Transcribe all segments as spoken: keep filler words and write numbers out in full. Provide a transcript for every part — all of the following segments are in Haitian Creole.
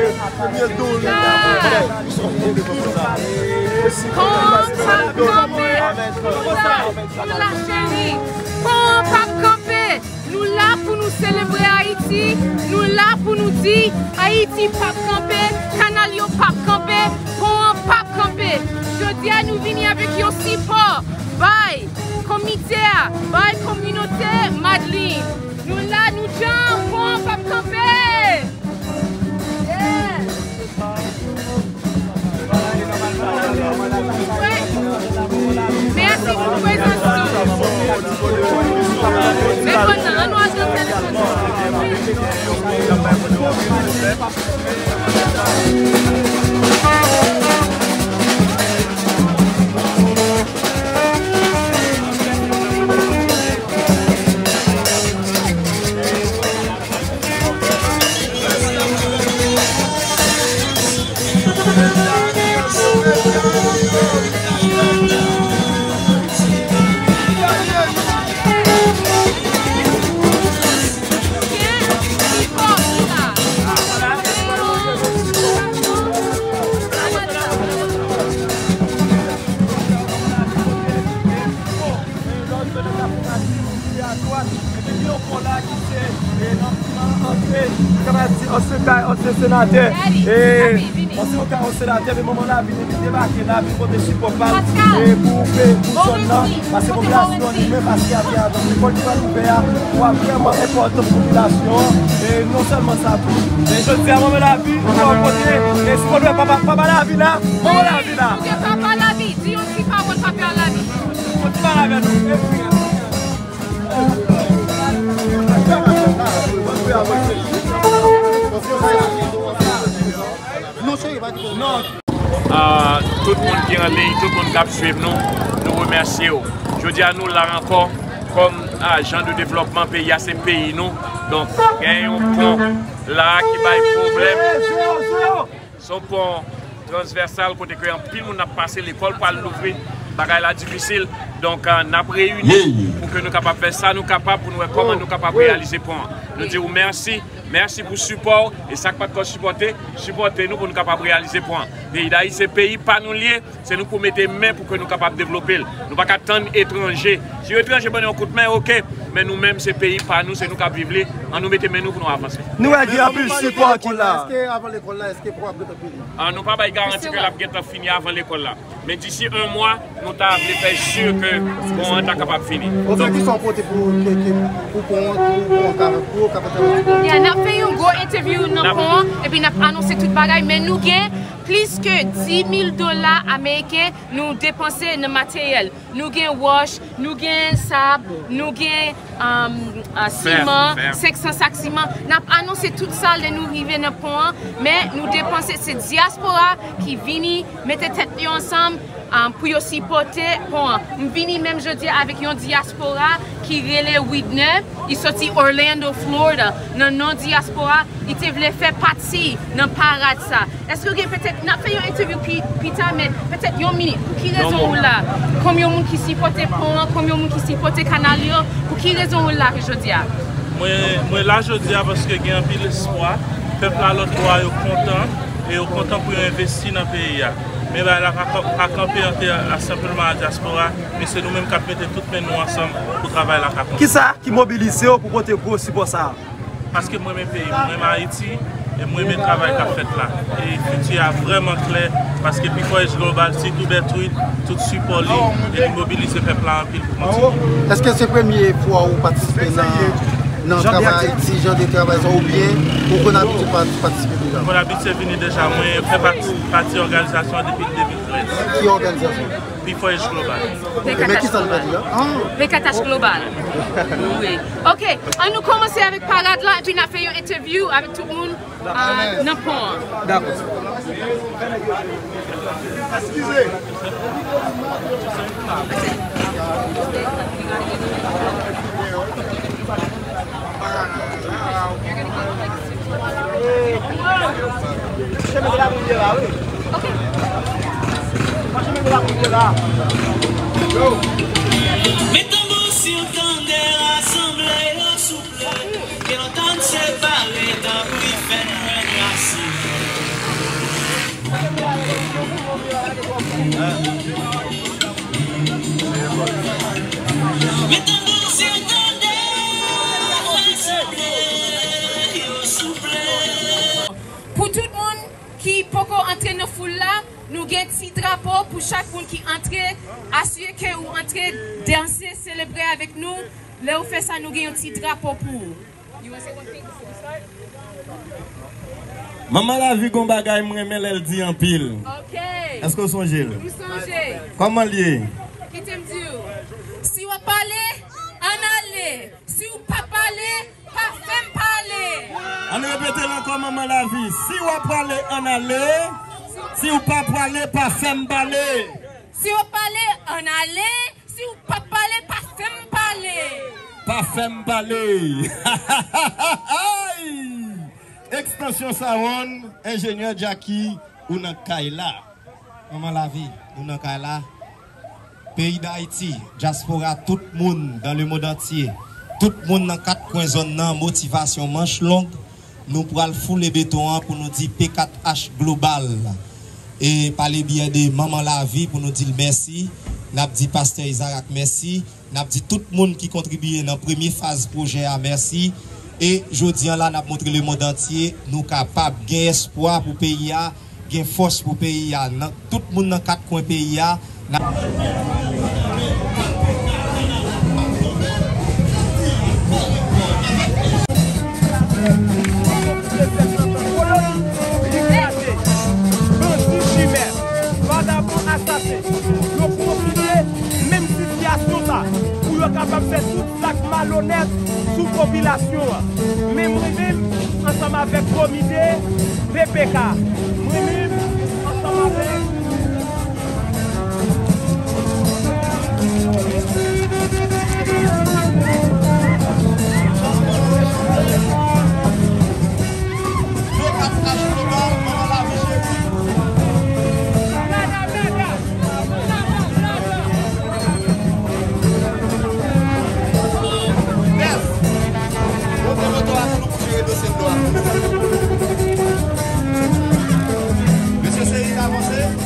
Pon an p ap kanpe. Nou la, nou la, cheri. Pon an p ap kanpe. Nou la pou nou selebre Ayiti. Nou la pou nou di Ayiti p ap kanpe. Kanal yo p ap kanpe. Pon an p ap kanpe. Jodi a, nou vini avèk yon sipò bay komite a, bay kominote Madlin. Nou la, nou djanm, pon an p ap kanpe. Mèsi pou prezans nou. Men konn nan, ann wè telefòn. Ansyen, ansyen senatè, e, ansyen senatè, men manman la vin, li debake la, vin pote sipò pa l, e, pou, pou, pou zòn nan, paske popilasyon an li menm, paske atè a, lekòl ki pral ouvè a, w ap vrèman enpòtan pou popilasyon an, e non sèlman sa tou, men jodi a, manman la vin, pou pote, e sipò papa, papa la vin la, manman la vin la. Papa la vin, di yon ti pawòl papa la vin. Yon ti pawòl avè nou. Ah, tout moun ki an liy, tout moun k ap swiv nou, nou remèsye w. Jodi a, nou la ankò kòm ajan de devlòpman peyi a, se peyi nou. Donk, gen yon pon la ki bay pwoblèm. Se yon pon transvèsal kote ke anpil moun ap pase, lekòl pral louvri, bagay la difisil. Donk, ah, n ap reyini pou ke nou kapab fè sa nou kapab, pou nou wè kòman nou kapab reyalize pon an. Nou di w mèsi, mèsi pou sipò w, e sa k pa t ko sipòte, sipòte nou pou nou kapab reyalize pon an. Peyi Dayiti se peyi pa nou l ye, se nou pou mete men pou ke nou kapab devlope l. Nou pa ka tann etranje. Si etranje ban nou yon kout men, oke, men nou menm se peyi pa nou, se nou k ap viv li, ann nou mete men nou pou nou avanse. Nou wè gen anpil sipò ki la. Èske avan lekòl la, èske pon ap gentan fini? Ah, nou pa bay garanti ke l ap gentan fini avan lekòl la. Men disi yon mwa, nou ta vle fè si ke pon an ta kapab fini. Objektif sa w pote pou, ke, ke, pou pon an, pou pon an ka, pou yo kapab fè. Yeah, n ap fè yon gwo entèvyou nan pon an, epi n ap anonse tout bagay, men nou gen plis ke dis mil dola ameriken nou depanse nan materyèl. Nou gen wòch, nou gen sab, nou gen, um, uh, siman, senk san sak siman. N ap anonse tout sa lè nou rive nan pon an, men nou depanse, se dyaspora ki vini mete tèt yo ansanm, um, pou yo sipòte pon an. M vini menm jodi a avèk yon dyaspora ki rele Widner, li soti Orlando, Florida, nan non dyaspora, li te vle fè pati nan parad sa. Èske w gen petèt, n ap fè yon entèvyou pi, pita, men petèt yon minit, pou ki rezon ou la? Kòm yon moun ki sipòte pon an, kòm yon moun ki sipòte kanal yo, pou ki rezon ou la jodi a? Mwen, mwen la jodi a paske gen anpil espwa. Pèp la lòt bò a yo kontan, e yo kontan pou yo envesti nan peyi a. Men bagay la pa, pa kanpe ant a senpleman a dyaspora, men se nou menm k ap mete tout men nou ansanm pou travay la ka kontinye. Kisa ki mobilize w pou pote gwo sipò sa a? Paske m renmen peyi m, m renmen Ayiti, e m renmen travay k ap fèt la. E fiti a vrèman klè, paske P four H Global, sitou Bertrude, tout sipò li, e li mobilize pèp la anpil pou kontinye. Èske se premye fwa ou patisipe nan, nan travay, ti jan de travay sa, oubyen ou konn abitye pa-, patisipe deja? Mwen abitye vini deja, mwen fè pati, pati òganizasyon an depi de mil trèz. Ki òganizasyon? P four H Global. Men ki sa l vle di a? Ah. P four H Global. Wi. Ok, ann nou kòmanse avèk parad la, epi n ap fè yon entèvyou avèk tout moun, ah, nan pon an. Dakò. Eskize. Met tanbou si w tande, rasanble yo souple, ke nou tann separe, tanpri fè n jwenn rasin. Pou tout moun ki poko antre nan foul la, nou gen ti drapo pou chak moun ki antre. Asire ke ou antre, danse, selebre avèk nou. Lè ou fè sa, nou gen yon ti drapo pou ou. Manman Lavi gon bagay m renmen lè l di anpil. Ok. Èske w sonje l? M sonje. Kòman l ye? Kite m di w. Si w ap pale, ann ale. Si w pa pale, pa fè m pale. Ann repete l ankò, Manman Lavi. Si w ap pale, ann ale. Si w pa pale, pa fè m pale. Si w ap pale, ann ale. Si w pa pale, pa fè m pale. Pa fè m pale. Ekstansyon Sawonn, enjenyè Jacky, ou nan kay la. Manman Lavi, nou nan kay la. Peyi Dayiti, dyaspora, tout moun dans le monde entier, tout moun nan kat kwen zòn nan, motivasyon manch long, nou pral foule beton an pou nou di P kat H Global, e pa le biyè de Manman Lavi, pou nou di l mèsi. N ap di Pastè Isaac mèsi. N ap di tout moun ki kontribiye nan premye faz pwojè a mèsi. E jodi an la, n ap montre lemonn antye nou kapab gen espwa pou peyi a, gen fòs pou peyi a. Nan, tout moun nan kat kwen peyi a, n ap Koloni, li kraze. Bandi chimè, vagabon asasen, yo pwofite menm sitiyasyon sa pou yo kapab fè tout zak malonèt sou popilasyon an. Men mwen menm, ansanm avèk komite P P K, mwen menm, ansanm avèk Mesye Seyi, avanse.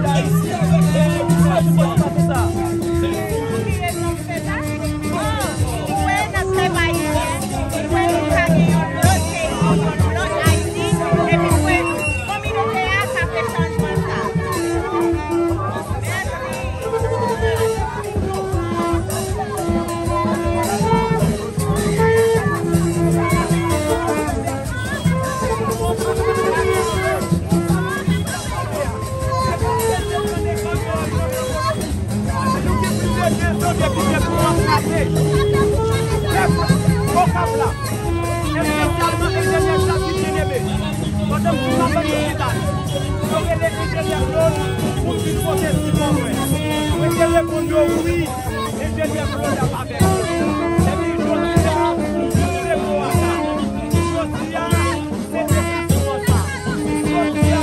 peyi Dayiti. E poukisa nou fè sa? Ou wè nan pèp ayisyen, ou wè nou ka gen yon lòt peyi, yon lòt Ayiti, epi ou wè kominote a ka fè chanjman sa. Mèsi. Espesyalman enjenyè Jacques Bien-Aimé, pandan m te nan lopital, yo rele enjenyè Claude pou vin pote sipò mwen. Mwen te reponn yo wi, enjenyè Claude ap avèk mwen. Epi jodi a, nou se gwo ata. Jodi a, se deplasman sa. Jodi a,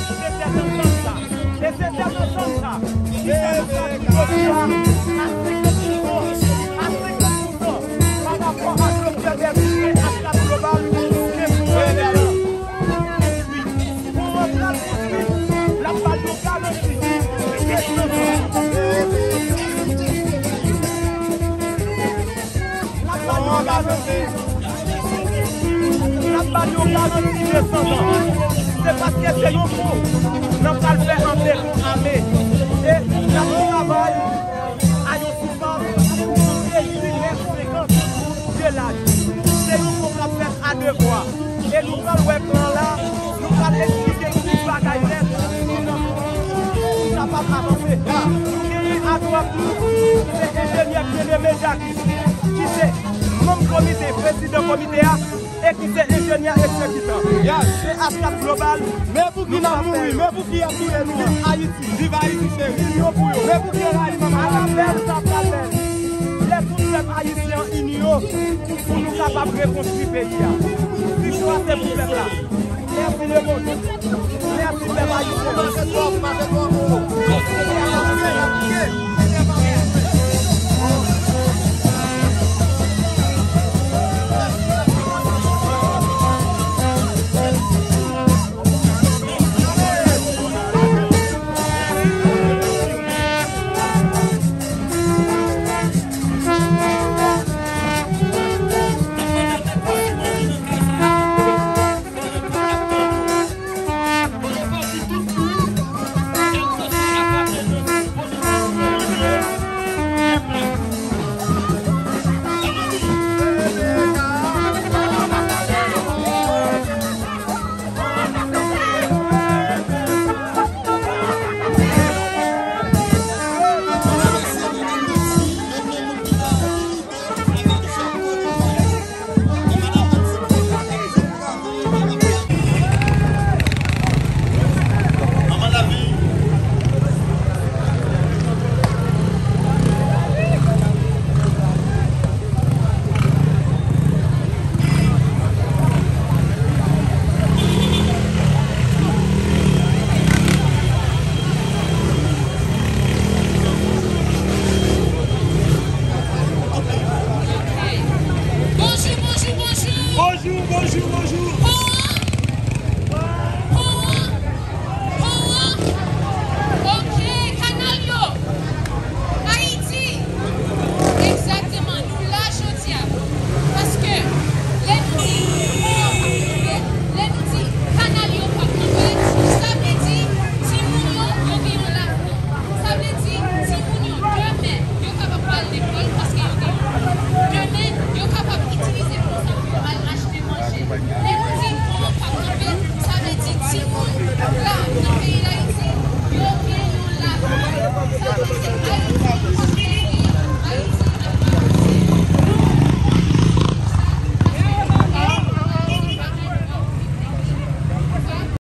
se tèt ansanm sa. E se tèt ansanm sa ki fè nou sòti jodi a a senkant pousan, a senkant pousan, pa rapò ak doktè Berthier ak Ascap Global, men pou mwen menm. Pou mwen pral konstwi, l ap ba nou garanti de san an. N ap ba nou yon garanti. N ap ba nou yon garanti de san an. Se paske se yon fon n ap pral fè an Beko Ame. E n ap travay a yon soufam pou redui nèf senkant de laj. Se yon fon k ap fèt a de vwa. E nou pral wè plan la, nou pral esplike tout bagay nèt pou nou kapab avanse. Nou genyen adwat nou, se enjenyè Bien-Aimé Jacques, ki se manm komite, prezidan komite a, e ki se enjenyè egzekitan. Se Ascap Global. Men Pouki n ap mouri? Men pouki y ap touye nou? Viv Ayiti! Viv Ayiti cheri! Inyon pou yo! Men pouki yo rayi manman? Ala bèl sa pral bèl lè tout pèp ayisyen an ini yo pou nou kapab rekonstwi peyi a. Viktwa se pou pèp la! Mèsi Lebondye! Mèsi pèp ayisyen! Bonjou, bonjou, bonjou. Bonjou, bonjou, bonjou. Pon an? Pon an? Pon an? Ok, kanal yo. Ayiti. Egzakteman, nou la jodi a. Paske lè nou di pon an p ap kanpe, lè nou di kanal yo p ap kanpe, sa vle di timoun yo, yo gen yon lavni. Sa vle di timoun yo, demen, yo kapab al lekòl paske yo gen yon pon. Demen, yo kapab itilize pon sa pou yo al achte manje. Lè nou di pon an p ap kanpe, sa vle di timoun la nan peyi Dayiti, yo gen yon lavni. Sa vle di Ayiti,